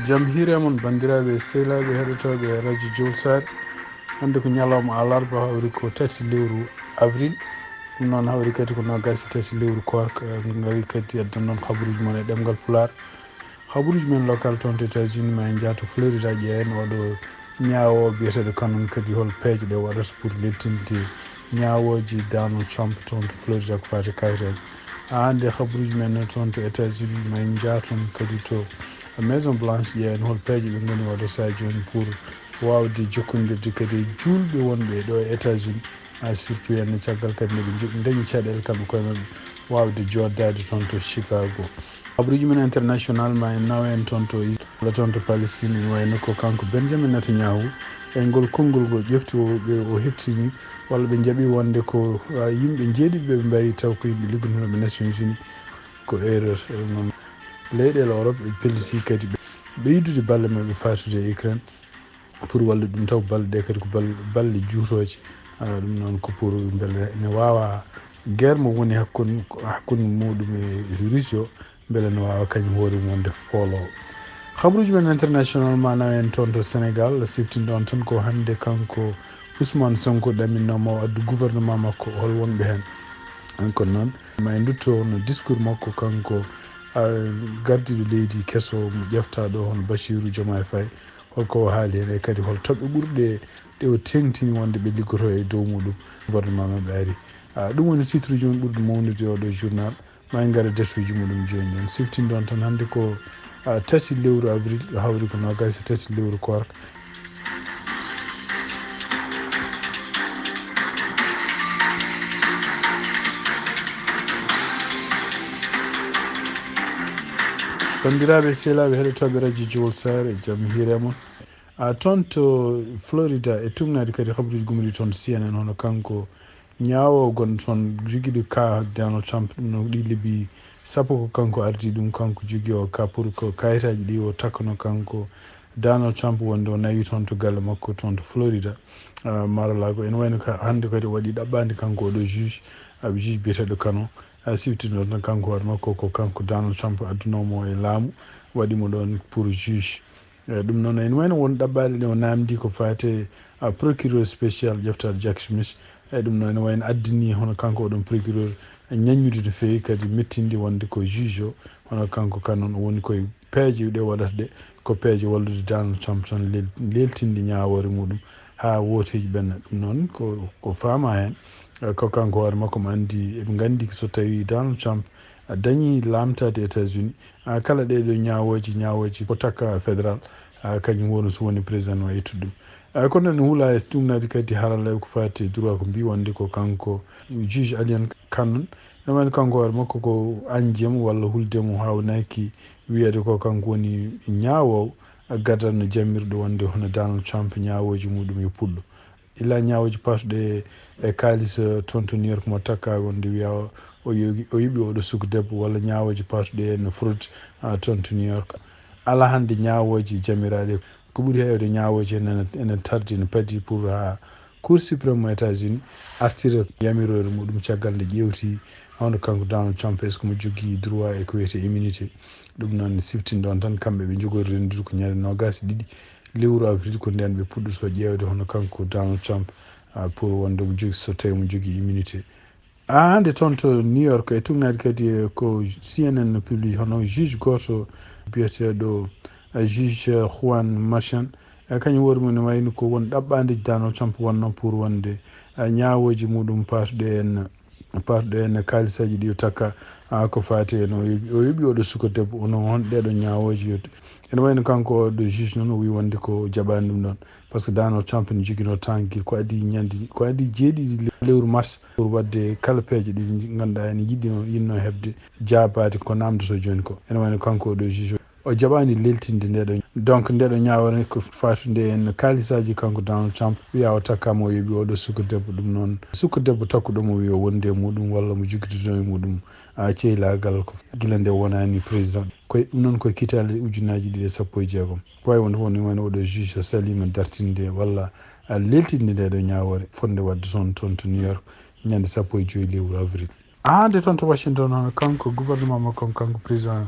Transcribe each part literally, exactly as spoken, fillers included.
Jam hiire mon, banndiraaɓe sehilaaɓe heɗotooɓe Radio Jowol Saare. Hannde ko ñalawma alarba, hawri ko tati lewru avril. Ɗum noon hawri kadi ko noogaas e tati lewru koorka. Min ngari kadi addan noon kabaruuji mon e ɗemngal Pulaar. Kabaruuji men local toon to États-Unis, ma en njahtu Florida, ƴeewen oɗo ñaawoowo biyeteeɗo Cannon kadi hol peeje ɗe waɗata pour leltinde ñaawooji Donald Trump toon to Florida ko faati e kayitaaji. Haa nde kabaruuji men toon to États-Unis, ma en njahtu toon kadi to Maison Blanche, ƴeewen hol peeje ɓe ngoni waɗde sahaa jooni pour waawde jokkondirde kadi e juulɓe wonɓe ɗo e États-Unis, a surtout en caggal kadi nde ɓe njo-, ndañi caɗeele kamɓe koye maɓɓe waawde jooɗdaade toon to Chicago. Kabaruuji men international, ma en nawa en toon to Is-, walla toon to Palestine, ene wayno ko kanko Benjamin Netanyahu, e ngol konngol ngol ƴefti o, ɓe o heftini, walla ɓe njaɓi wonde ko, a, yimɓe njeeɗiɗi ɓe ɓe mbari taw ko yimɓe liggodinooɓe Nations Unies, ko erreur. E noon leyɗeele Europe ɓe pelliti kadi ɓe ɓeydude balle maɓɓe faatude e Ukraine pour wallude ɗum, taw balle ɗe kadi ko bal-, balle juutooje. A, ɗum noon ko pour mbele ne waawa guerre mo woni hakkunde, hakkunde muɗum e Russie o, mbele ne waawa kañum hoore mum wonde pooloowo. Kabaruuji men international ma nawa en toon to Sénégal, siftinɗo on tan ko hannde kanko Ousmane Sonko ɗaminno mo addu gouvernement makko, hol wonɓe heen. Kono noon ma en ndutto no discours makko kanko, a, gardiiɗo leydi keso mo ƴefta ɗo hono Bassirou Diomaye Faye, holko o haali heen e kadi hol toɓɓe ɓurɗe ɗe o teeŋtini wonde ɓe liggoto e dow muɗum gouvernement maɓɓe ari. A, ɗum woni titre uji men ɓurɗi mawnude e oɗo journal. Ma en ngar e detuuji muɗum jooni jooni. Siftinɗo on tan hannde ko, a, tati lewru avril, hawri ko noogaas e tati lewru koorka. Banndiraaɓe sehilaaɓe heɗotooɓe Radio Jowol Saare, jam hiire mon. A, toon to Florida e tugnaade kadi kabaruuji gumri toon to C N N, hono kanko ñaawoowo gonɗo toon jogiiɗo ka Donald Trump, ɗum noon ɗi lebbi sappo ko kanko ardii ɗum, kanko jogii o ka pour ko kayitaaji ɗi o takkano kanko Donald Trump wonde o nawi toon to galle makko toon to Florida. A, Mar-a-Lago, ene wayno ka, hannde kadi o waɗi ɗaɓɓaande kanko oɗo juge, a, juge biyeteeɗo Kano, a, siftinɗo tan kanko hoore makko ko kanko Donald Trump addunoo mo e laamu, waɗi mo ɗoon pour juge. E ɗum noon, ene wayno won ɗaɓɓaaɗe ɗe o naamndi ko faati e, a, procureur spécial ƴeftaade Jack Smith. E ɗum noon, ene wayno addini hono kanko oɗon procureur ñaññude no feewi, kadi mettinde wonde ko juge o, hono kanko Cannon o woni koye peeje ɗe waɗata ɗe, ko peeje wallude Donald Trump tan lel-, leeltinde ñaawoore muɗum haa wooteeji ɓenna. Ɗum noon ko, ko faama heen. E ko kanko hoore makko mo anndi, eɓe nganndi so tawi Donald Trump a dañi laamtaade États-Unis, a, kala ɗee ɗoo ñaawooji, ñaawooji ko takka fédéral, a, kañum woni so woni président o ittude ɗum. A, kono ene hula e ɗum naati kadi haralleeɓe ko faati e droit ko mbii wonde ko kanko juge Alien Cannon, ene wayno kanko hoore makko ko añde mo walla hulde mo haa o naaki wiyeede ko kanko woni ñaawoowo, a, gaddanno jamirɗo wonde hono Donald Trump ñaawooji muɗum yo puɗɗo. Ila ñaawooji paatuɗi e kaalis, eh, toon to New York mo takka wonde wiya o, o yogi, o yoɓi oɗo suka debbo walla ñaawooji paatuɗi en fraude, ah, toon to New York. Alaa hannde ñaawooji jamiraaɗi. Ko ɓuri heewde ñaawooji en ene, ene tardi, ene padi pour haa Cour suprême mo États-Unis artira yamiroore muɗum caggal nde ƴeewti hono kanko Donald Trump, est-ce que mo jogii droit e ko wiyetee immunité. Ɗum noon siftinɗo on tan, kamɓe ɓe njogori renndude ko ñande noogaas e ɗiɗi lewru avril, ko ndeen ɓe puɗɗotoo ƴeewde hono kanko Donald Trump, ah, pour wonde mo jogi, so tawii mo jogii immunité. Ah, hannde toon to New York e tugnaade kadi, eh, ko C N N no publie hono juge gooto biyeteeɗo, eh, juge, eh, Juan Merchan, eh, kañum hoore mum ne wayno ko won ɗaɓɓaande Donald Trump wonnoo pour wonde, eh, ñaawooji muɗum paatuɗi en paatuɗi en kaalisaaji ɗi o takka, ah, ko faati en o yoɓi, o yoɓi oɗo suka debbo, onon hol ɗee ɗoo ñaawooji yodde. Ene wayno kanko oɗo juge noon o wii wonde ko jaɓaani ɗum ɗoon. Par ce que Donald Trump ne joginoo temps gila ko adii ñande, ko adii jeeɗiɗi le-, lewru mars pour waɗde kala peeje ɗi ngannduɗaa ene yiɗi, yiɗnoo heɓde jaabaade ko naamndotoo jooni ko. Ene wayno kanko oɗo juge o jaɓaani leeltinde nde ɗo. Donc, nde ɗo ñaawoore ko faatude en kaalisaaji kanko Donald Trump, wiya o takkaama o yoɓi oɗo suka debbo. Ɗum noon, suka debbo takkuɗo mo wiya o wondi e muɗum walla mo jogitoto e muɗum, a, ceylaagal ko gila nde wonaani président. Koye ɗum noon koye kitaale ujunnaaji ɗiɗi e sappo e jeegom. Ko wayi wonde fof ni woni oɗo juge o saliima dartinde walla, a, leeltinde nde ɗo ñaawoore fotnde waɗde toon, toon to New York, ñande sappo e joy lewru avril. Haa nde toon to Washington, hono kanko gouvernement makko on, kanko président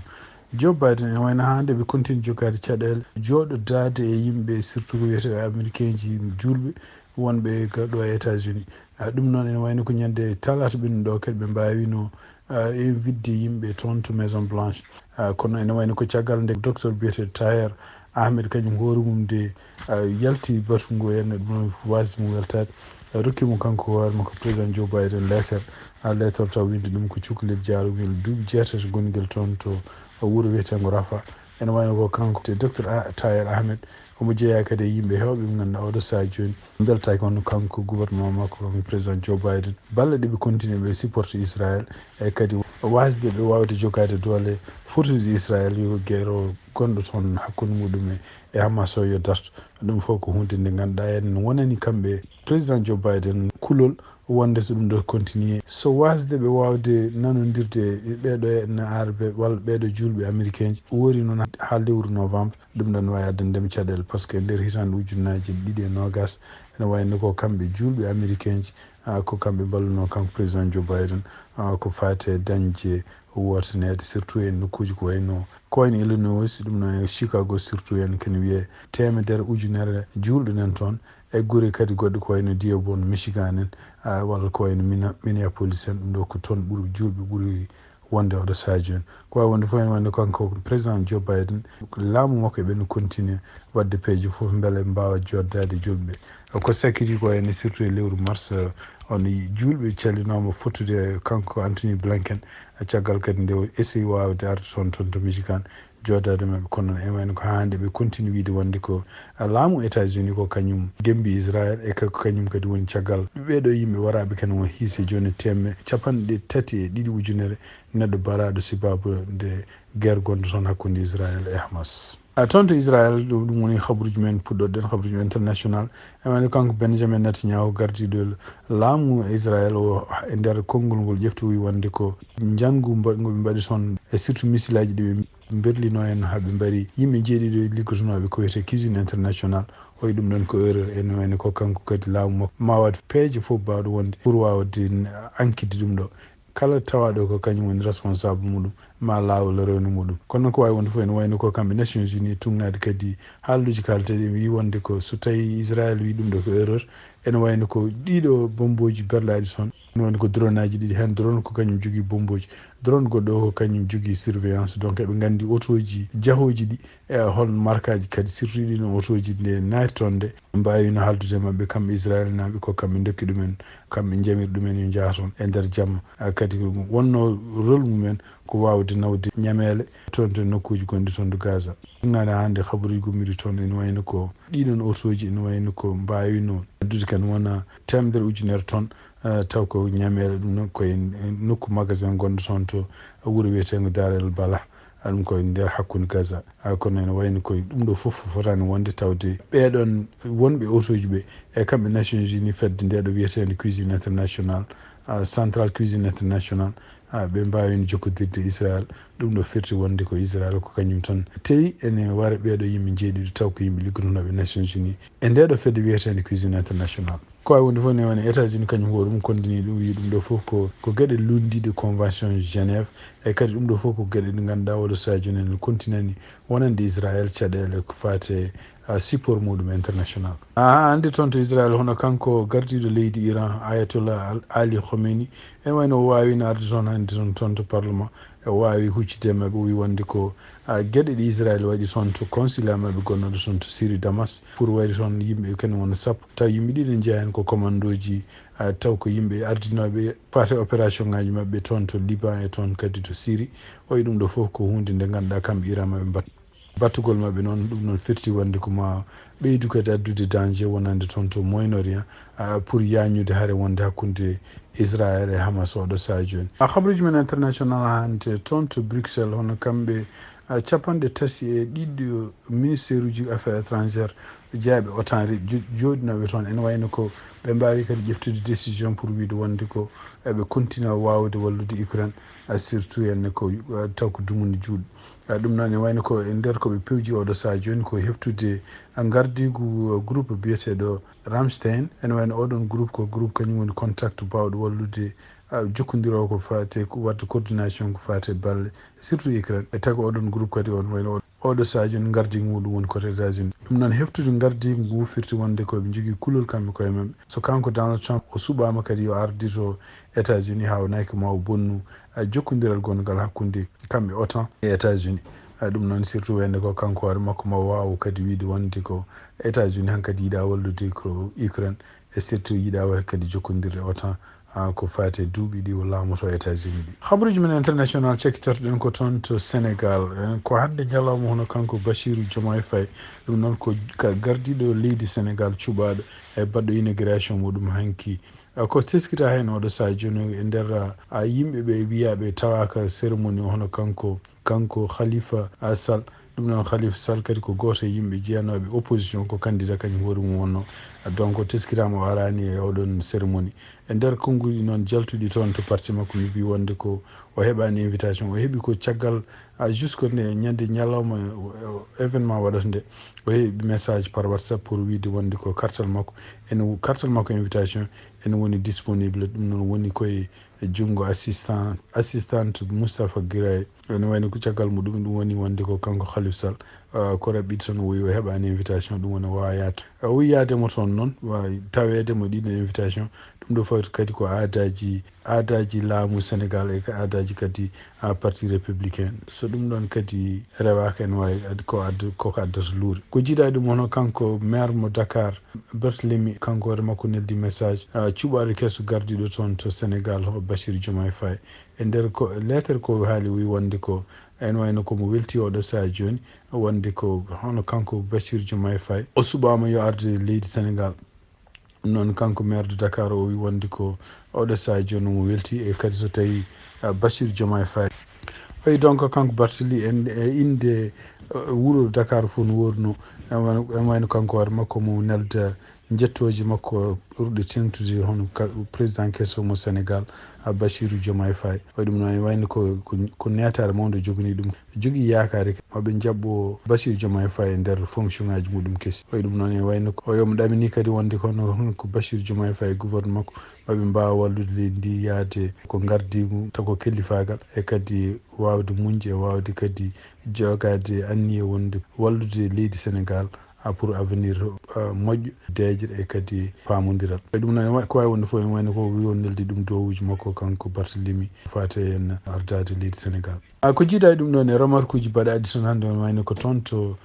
Joe Biden, ene wayno hannde ɓe continue jogaade caɗeele jooɗodaade e yimɓe, surtout ko wiyetee américain ji juulɓe wonɓe ga ɗo e États-Unis. Ah, ɗum noon ene wayno ko ñande talaata ɓennuɗo kadi ɓe mbaawino, ah, invitde yimɓe toon to Maison Blanche. Ah, kono ene wayno ko caggal nde docteur biyeteeɗo Taher Ahmed kañum hoore mum nde, ah, yalti batu ngu, en ɗum waasde mo weltaade. Ah, rokki mo kanko hoore makko président Joe Biden leeter. Ah, leeter taw windi ɗum ko cukalel jaarungel duuɓi jeetati gonngel toon to wuro wiyeteengo Rafa. Ene wayno ko kanko te docteur A-, Taher Ahmed, omo jeyaa kadi e yimɓe heewɓe ɓe ngannduɗaa oɗo sahaa jooni mbeltaaki, kono kanko gouvernement makko, kanko président Joe Biden, balle ɗe ɓe continue ɓe supporte Israël, e kadi waasde ɓe waawde jogaade doole fortude Israël yo guerre o gonɗo toon hakkunde muɗum e, e Hamas o yo darto. Ɗum fof ko huunde nde ngannduɗaa en wonani kamɓe président Joe Biden kulol wonde so ɗum ɗo continue, so waasde ɓe waawde nanondirde e ɓeeɗo e arɓe walla ɓeeɗo juulɓe américain ji, woori noon haa lewru novembre, ɗum ɗon waawi addande ɓe caɗeele, par ce que e nder hitaande ujunnaaje ɗiɗi e noogaas, ene wayno ko kamɓe juulɓe américain ji, ah, ko kamɓe mballunoo kanko président Joe Biden, ah, ko faati e dañde wootaneede, surtout e nokkuuji ko wayno, ko wayno Illinois, ɗum noon e Chicago, surtout en kene wiyee teemedere ujunere juulɗo nen toon, e gure kadi goɗɗe ko wayno Dearborn, Michigan en, ah, walla ko wayno Mina-, Minneapolis en, ɗum ɗo ko toon ɓuri juulɓe ɓuri wonde oɗo sahaa jooni. Ko waawi wonde fof ene wayno kanko président Joe Biden, laamu makko eɓe no continue waɗde peeje fof mbele mbaawa joddaade juulɓe. Ko sakkiti ko ene surtout e lewru mars, on juulɓe calinooma fottude e kanko Anthony Blinken, caggal kadi nde o essayi waawde arde toon, toon to Michigan, joodaade maɓɓe. Kono noon, ene wayno ko haa hannde ɓe continue wiyde wonde ko laamu États-Unis ko kañum dembi Israël, e ko kañum kadi woni caggal ɓeeɗo yimɓe waraaɓe kene won hiise jooni teemedere capanɗe tati e ɗiɗi ujunere neɗɗo baraaɗo sibaabu nde guerre gonɗo toon hakkunde Israël e Hamas. Ah, toon to Israël, ɗum, ɗum woni habaruuji men puɗɗorɗen, habaruuji men international. Ene wayno kanko Benjamin Netanyahu, gardiiɗo laamu Israël o, e nder konngol ngol ƴefti, o wi wonde ko njanngu mba-, ngo ɓe mbaɗi toon, e surtout misilaaji ɗi ɓe mberlino en haa ɓe mbari yimɓe jeeɗiɗo liggotonooɓe ko wiyetee Cuisine International. O wi ɗum ɗon ko erreur, ene wayno ko kanko kadi laamu makko ma waɗ peeje fof baawɗo wonde pour waawde n-, ankitde ɗum ɗo. Kala tawaaɗo ko kañum woni responsable muɗum, ma laawol rewni muɗum. Kono noon ko waawi wonde fof ene wayno ko kamɓe Nations Unies tugnaade kadi haalluuji kaalteeɗi, ɓe wi wonde ko so tawi Israël wi ɗum ɗo ko erreur, ene wayno ko ɗiɗo bombooji berlaaɗi toon, ene wayno ko drone aji ɗiɗi, heen drone ko kañum jogii bombooji, drone goɗɗo o ko kañum jogii surveillance. Donc eɓe nganndi otooji jahooji ɗi, e hol markaaji kadi, surtout ɗiɗon otooji nde naati toon nde, mbaawino haaldude e maɓɓe kamɓe Israël naaɓe ko kamɓe ndokki ɗumen, kamɓe njamiri ɗumen yo njaha toon e nder jamma. Ah, kadi ko wonno rôle mumen ko waawde nawde ñameele toon to nokkuuji gonɗi toon to Gaza. Ɗum naane hannde habaruuji gummiɗi toon ene wayno ko ɗiɗon otooji ene wayno ko mbaawino addude kan wona teemedere ujunere toon, eh, taw ko ñameele ɗum noon ko e nokku magasin gonɗo toon to wuro wiyeteengo Dar el Balah. Ah, ɗum ko e nder hakkunde Gaza. Ah, kono ene wayno koye ɗum ɗo fof fotaani wonde tawde ɓeeɗon wonɓe otooji ɓe e kamɓe Nations Unies fedde nde ɗo wiyeteende Cuisine International, ah, Central Cuisine International, ah, ɓe mbaawino jokkodirde Israël. Ɗum ɗo firti wonde ko Israël ko kañum tan tawi ene wara ɓeeɗo yimɓe jeeɗiɗo taw ko yimɓe liggotonooɓe Nations Unies e nde ɗo fedde wiyeteende Cuisine International. Ko waawi wonde fof ne woni États-Unis kañum ko ɗum kondini ɗum, wi ɗum ɗo fof ko, ko geɗe lunndiiɗe Convention Genève, e kadi ɗum ɗo fof ko geɗe ɗe ngannduɗaa oɗo sahaa jooni ene continue ni wonande Israël caɗeele ko faati e, ah, support muɗum international. Ah, hannde toon to Israël hono kanko gardiiɗo leydi Iran, Ayatollah Al-, Ali Khomeini, ene wayno o waawino arde toon hannde toon, toon to parlement, e o waawi huccitde e maɓɓe, o wi wonde ko, ah, geɗe ɗe Israël waɗi toon to consulat maɓɓe gonnoɗo toon to Syrie Damas, pour wayde toon yimɓe kene wona sappo, taw yimɓe ɗiɗo njeyaa heen ko commandooji, ah, taw ko yimɓe ardinooɓe faate opération ngaji maɓɓe toon to Liban e toon kadi to Syrie. O wi ɗum ɗo fof ko huunde nde ngannduɗaa kamɓe Iran maɓe mbat-, battugol maɓɓe noon, ɗum noon firti wonde ko ma ɓeydu kadi addude danger wonande toon to Moyen-Orient, ah, pour yañude hare wonde hakkunde Israël e Hamas oɗo sahaa jooni. Ah, habaruuji men international hannde toon to Bruxelles, hono kamɓe, ah, capanɗe tati e ɗiɗo ministère uji affaires étrangères jeyaaɓe OTAN re-, jo-, jooɗinooɓe toon, ene wayno ko ɓe mbaawi kadi ƴeftude décision pour wiyde wonde ko eɓe continue waawde wallude Ukraine, ah, surtout heen ko, ah, taw ko dumunde juuɗe. Ah, ɗum noon ene wayno ko e nder ko ɓe pewji oɗo sahaa jooni ko heftude, ah, ngardiigu, ah, groupe biyeteeɗo Ramstein. Ene wayno oɗon groupe ko groupe kañum woni contact baawɗo wallude jokkondiroowo ko faate ko waɗde coordination ko faate balle, surtout Ukraine. E tago oɗon groupe kadi on wayno oɗo sadio on ngardi muɗum woni koto États-Unis. Ɗum noon heftude ngardi ngu firti wonde ko ɓe njogii kulol kamɓe koye maɓɓe. So kanko Donald Trump o suɓaama kadi yo ardito États-Unis haa o nayka ma o bonnu jokkondiral gongal hakkunde kamɓe otan e États-Unis. Ɗum noon surtout wayde ko kanko hoore makko ma waaw kadi wiide wonde ko États-Unis hankadi yiɗa wallude ko Ukraine, e surtout yiɗa waɗa kadi jokkondirde otan ko faate duuɓi ɗi o laamoto États-Unis ɗi. Habaruuji men international cakkitorɗen ko toon to Sénégal. Ko hannde ñalawma hono kanko Bassirou Diomaye Faye, ɗum noon ko ka gardiiɗo leydi Sénégal cuɓaaɗo e baɗɗo inauguration muɗum hanki. Ko teskita heen oɗo sadio jooni e nder yimɓe ɓe wiyaaɓe tawaaka cérémonie hono kanko kanko Khalifa Sall. Ɗum noon Khalifa Sall kadi ko gooto e yimɓe jeyanooɓe opposition, ko candidat kañum hoore mum wonno. Donc o teskiraama o araani e oɗon cérémonie. E nder konnguɗi noon jaltuɗi toon to parti makko mi mbi wonde ko o heɓaani invitation, o heɓi ko caggal jusque nde ñande ñalawma événement waɗata nde o heɓi message par WhatsApp pour wiide wonde ko kartal makko ene kartal makko invitation ene woni disponible. Ɗum noon woni koye e junngo assistant assistante Moustapha Guiraye. Ene wayno ko caggal muɗum ɗum woni wonde ko kanko Khalifa Sall ko raɓɓiɗi tan o wi o heɓaani invitation, ɗum woni o waawa yaade o wi yaade mo toon noon taweede mo ɗiɗo invitation. Ɗum ɗo fawti kadi ko aadaaji aadaaji laamu Sénégal e aadaaji kadi parti républicain. So ɗum ɗoon kadi rewaaka ene waawi ko add koko addata luure ko jiidaa ɗum hono kanko maire mo Dakar Barthélemy kanko hoore makko neldi message cuɓaaɗo keso gardiiɗo toon to Sénégal o Bassirou Diomaye Faye. E nder ko lettre ko haali wi wonde ko ene wayno ko mo welti oɗo sadio jooni wonde ko hono kanko Bassirou Diomaye Faye o suɓaama yo arde leydi Sénégal. Ɗum noon kanko maire de Dakar o wi wonde ko oɗo sadio jooni omo welti e kadi so tawi Bassirou Diomaye Faye oyi donc kanko Barthélemy en e innde wuro Dakar fof no wonno en wayno kanko hoore makko mo nelda jettooje makko ɓurɗe teeŋtude hono président keso mo Sénégal Bassirou Diomaye Faye. Waɗi ɗum noon ene wayno ko ko neetaare mawnde joganii ɗum jogii yaakaare maɓe njaɓɓo Bassirou Diomaye Faye e nder fonction ngaji muɗum kesi. Waɗi ɗum noon ene wayno ko oyomo ɗamini kadi wonde kono ko Bassirou Diomaye Faye e gouvernement makko maɓe mbaawa wallude leydi ndi yaade ko ngardiigu tago kellifaagal e kadi waawde muñde e waawde kadi jogaade anniye wonde wallude leydi Sénégal pour avenir moƴƴo deeƴre e kadi paamondiral. E ɗum noon ko waawi wonde fof en wayno ko wi on neldi ɗum dowuuji makko kanko Barthélemy faate en ardaade leydi Sénégal. A ko jiidaa e ɗum ɗoon e remarqueuji mbaɗaaɗi tan hannde on wayno ko toon to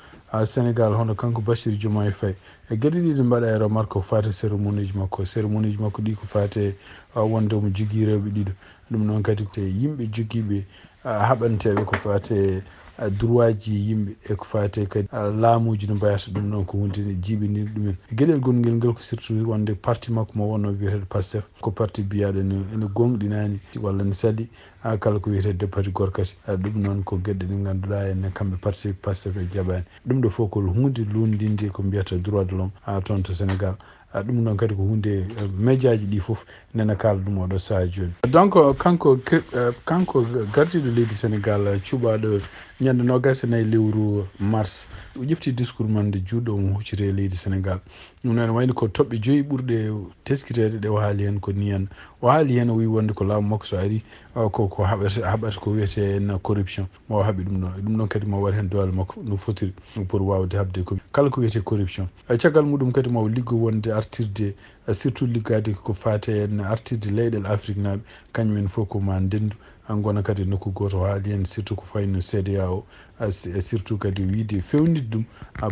Sénégal hono kanko Bassirou Diomaye Faye e geɗe ɗiɗi mbaɗa e remarque ko faate cérémonieji makko cérémonieji makko ɗi ko faate wonde omo jogii rewɓe ɗiɗo. Ɗum noon kadi ko yimɓe jogiiɓe haɓanteeɓe ko faate droitji yimɓe e ko faate kadi laamuuji no mbayata ɗum noon ko hunde ne jiiɓiniri ɗumen. Geɗel gongel ngel ko surtout wonde parti makko mo wonno wiyeteeɗo Pastef ko parti mbiyaaɗo ne ene gonɗinaani walla ne saɗi kala ko wiyetee depati gorkati. Ɗum noon ko geɗe ɗe ngannduɗaa en kamɓe parti Pastef e jaɓaani. Ɗum ɗo fof ko hunde luundinde ko mbiyata droit de l'homme toon to Sénégal. Ɗum noon kadi ko hunde médiaji ɗi fof nena kaala ɗum oɗo saha jooni. Donc kanko kanko gardiiɗo leydi Sénégal cuɓaaɗo ñande nogas e nayi lewru mars o ƴefti discours man nde juuɗo omo hucciti e leydi Sénégal. Ɗum noon wayno ko toɓɓe joyi ɓurɗe teskiteede ɗe o haali heen ko ni en o haali heen o wi wonde ko laamu makko so ari ko ko haɓata haɓata ko wiyetee en corruption ma o haɓi ɗum ɗon e ɗum ɗon kadi ma o waɗa heen doole makko no fotiri pour waawde haɓde ko kala ko wiyetee corruption. E caggal muɗum kadi ma o liggo wonde artirde surtout liggaade ko faate en artirde leyɗel Afrique naaɓe kañum en fof ko ma ndendu ngona kadi nokku gooto haali heen surtout ko fayno C D A O e surtout kadi wiide fewnitde ɗum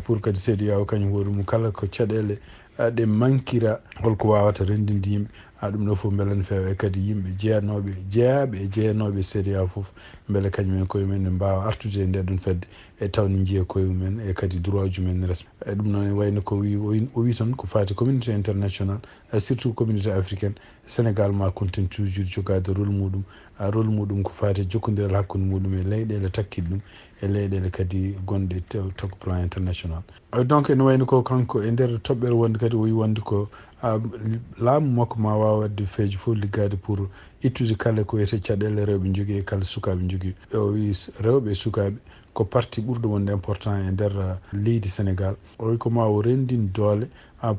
pour kadi C D A O kañum hoore mum kala ko caɗeele ɗe mankira holko waawata renndinde yimɓe. Ɗum ɗo fof mbele ne feewa e kadi yimɓe jeyanooɓe jeyaaɓe e jeyanooɓe C D A O fof mbele kañum en koye mum en mbaawa artude e ndee ɗon fedde e tawde njiya koye mum en e kadi droitji mum en respect. E ɗum noon e wayno ko wi o wi tan ko faati communauté international e surtout communauté africaine Sénégal ma continue toujours jogaade rôle muɗum rôle muɗum ko faati jokkondiral hakkunde muɗum e leyɗeele takkiɗe ɗum e leyɗeele kadi gonɗe taw taw plan international. Donc ene wayno ko kanko e nder toɓɓere wonde kadi o wi wonde ko laamu makko ma waaw waɗde feeji fof liggaade pour ittude kala ko wiyetee caɗeele rewɓe njogii e kala sukaaɓe njogii. O wi rewɓe e sukaaɓe ko parti ɓurɗo wonde important e nder leydi Sénégal. O wi ko ma o renndin doole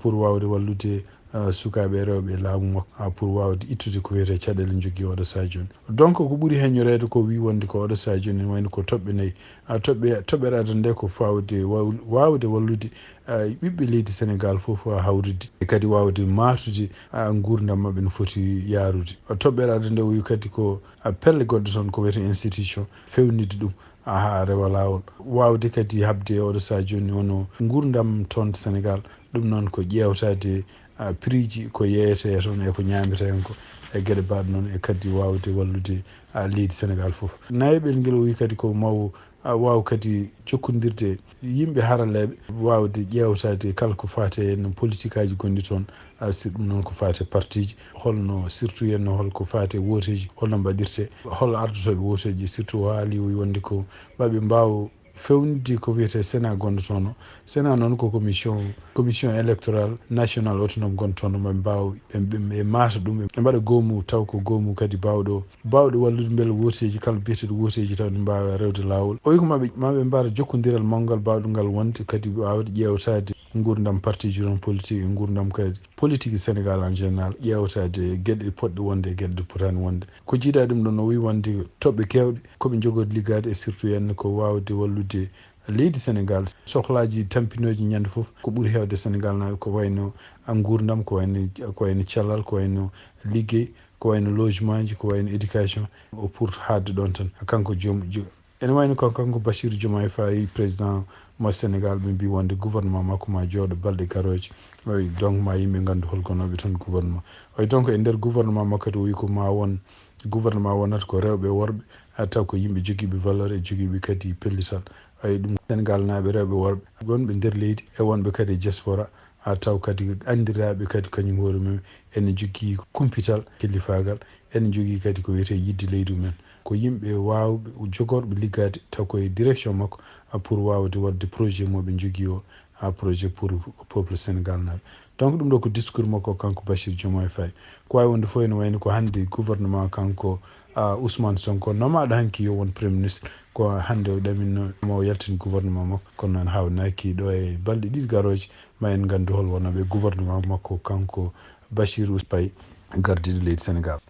pour waawde wallude ah, sukaaɓe rewɓe e laamu makko, ah, pour waawde ittude ko wiyetee caɗeele jogii oɗo sahaa jooni. Donc, ko ɓuri heñoreede ko wi wonde ko oɗo sahaa jooni ene wayno ko toɓɓe nayi. Ah, toɓɓe, toɓɓere adana nde ko fawde waw-, waawde wallude, ah, ɓiɓɓe leydi Senegaal fof, ah, hawrude e kadi waawde maatude, ah, nguurndam maɓɓe no foti yaarude. Toɓɓere adana nde o wi kadi ko, ah, pelle goɗɗe toon ko wiyetee institution fewnitde ɗum, ah, haa rewa laawol. Waawde kadi haɓde e oɗo sahaa jooni wano nguurndam toon to Senegaal. Ɗum noon ko ƴeewtaade, ah, prix ji ko yeeyetee toon e ko ñaametee heen ko e geɗe mbaɗe noon e kadi waawde wallude, ah, leydi Senegaal fof. Nayeɓel ngel o wi kadi ko maw, ah, waaw kadi jokkondirde yimɓe haralleeɓe, waawde ƴeewtaade kala ko faati e no politikaaji gonɗi toon, ah, si ɗum noon ko faati e partiiji, holno surtout henno hol ko faati e wooteeji, holno mbaɗirte, hol ardotooɓe wooteeji, surtout o haali o wi wonde ko maɓe mbaaw fewnitde ko wiyetee Sénat gonɗo toon o. Sénat noon ko commission, commission électorale nationale autonome gonɗo toon o, maɓe mbaaw ɓe, ɓe, ɓe maata ɗum, ɓe mbaɗa goomu taw ko goomu kadi baawɗo, baawɗo wallude mbele wooteeji kala biyeteeɗo wooteeji taw ne mbaawa rewde laawol. O wi ko maɓe, maɓe mbaɗa jokkondiral mawngal baawɗo ngal wonde kadi waawde ƴeewtaade nguurndam partiiji toon politique e nguurndam kadi politique Senegaal en général, ƴeewtaade geɗe poɗɗe wonde e geɗe ɗe potaani wonde. Ko jiidaa ɗum ɗoon, o wi wonde toɓɓe keewɗe ko ɓe njogori liggaade e surtout heen ko waawde wallude leydi Senegaal. Sohlaaji tampinooji ñande fof ko ɓuri heewde Senegaalnaaɓe ko wayno, ah, nguurndam, ko wayno, ko wayno cellal, ko wayno liggey, ko wayno logementji, ko wayno éducation, o pour haalde ɗoon tan. Kanko joom, jo-, ene wayno ko kanko Bassirou Diomaye Faye, président mo Senegaal, ɓe mbi wonde gouvernement makko ma jooɗo balɗe garooje. Oy, donc ma yimɓe nganndu hol gonooɓe toon gouvernement. Oy, donc e nder gouvernement makko kadi o wi ko ma won gouvernement wonata ko rewɓe e worɓe, ah, taw ko yimɓe jogiiɓe valeur e jogiiɓe kadi pellital. Ay, ɗum Senegaalnaaɓe rewɓe e worɓe wonɓe nder leydi e wonɓe kadi e diaspora, ah, taw kadi anndiraaɓe kadi kañum hoore mum ene jogii kumpital, kellifaagal, ene jogii kadi ko wiyetee yiɗde leydi mumen. Ko yimɓe waawɓe, jogorɓe liggaade taw koye direction makko, ah, pour waawde waɗde projet mo ɓe njogii o, ah, projet pour peuple Senegal naaɓe. Donc ɗum ɗo ko discours makko kanko Bassirou Diomaye Faye. Ko waawi wonde fof ene wayno ko hannde gouvernement kanko, ah, Ousmane Sonko nomaaɗo hanki yo won premier ministre, ko hannde o ɗaminno ma o yaltin gouvernement makko. Kono noon hawnaaki ɗo e balɗe ɗiɗi garooje ma en nganndu hol wonooɓe gouvernement makko kanko Bassirou Faye gardiiɗo leydi Senegal.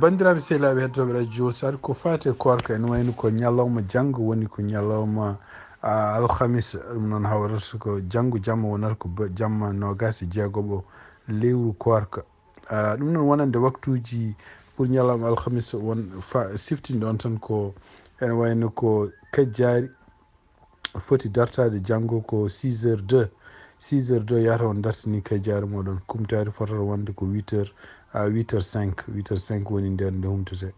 Banndiraaɓe sehilaaɓe heɗotooɓe radio Saare, ko faati e koorka ene wayno ko ñalawma janngo woni ko ñalawma, ah, alhamis, ɗum noon hawrata ko janngo jamma wonata ko ba-, jamma noogaas e jeegoɓo lewru koorka. Ah, ɗum noon wonande waktuuji pour ñalawma alhamis won fa-, siftinde on tan ko ene wayno ko kajjaari foti dartaade janngo ko six heures deux. Six heures deux yahata on dartini kajjaari mooɗon. Kumtaari fotata wonde ko huit heures, à huit heures cinq. Huit heures cinq woni ndeen nde humtete.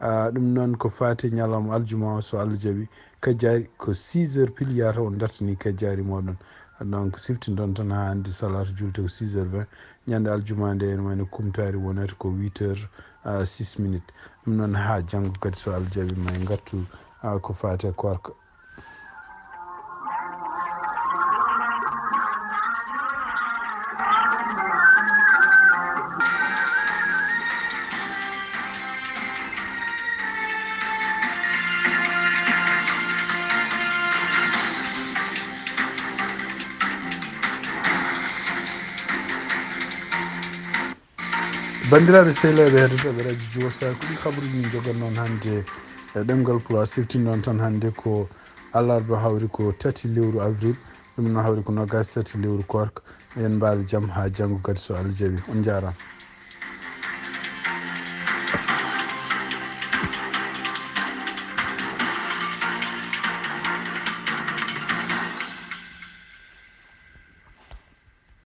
Ah, ɗum noon ko faati ñalawma aljuma o, so Allah jaɓi, kajjaari ko six heures pile yahata on dartini kajjaari mooɗon. Donc, siftindon tan haa hannde salaatu julte ko six heures vingt. Ñande aljuma nde ene wayno kumtaari wonata ko huit heures, ah, six minutes. Ɗum noon haa janngo kadi so Allah jaɓi ma en ngartu, ah, ko faati e koorka. Banndiraaɓe sehilaaɓe heɗotooɓe radio Saare, ko ɗi kabaruuji min njogannoo hannde e ɗemngal Pulaar. Siftinnoon tan hannde ko alarba, hawri ko tati lewru avril, ɗum noon hawri ko noogaas tati lewru koorka. Yo en mbaal jam haa janngo kadi so Allah jaɓi. On njaaraama.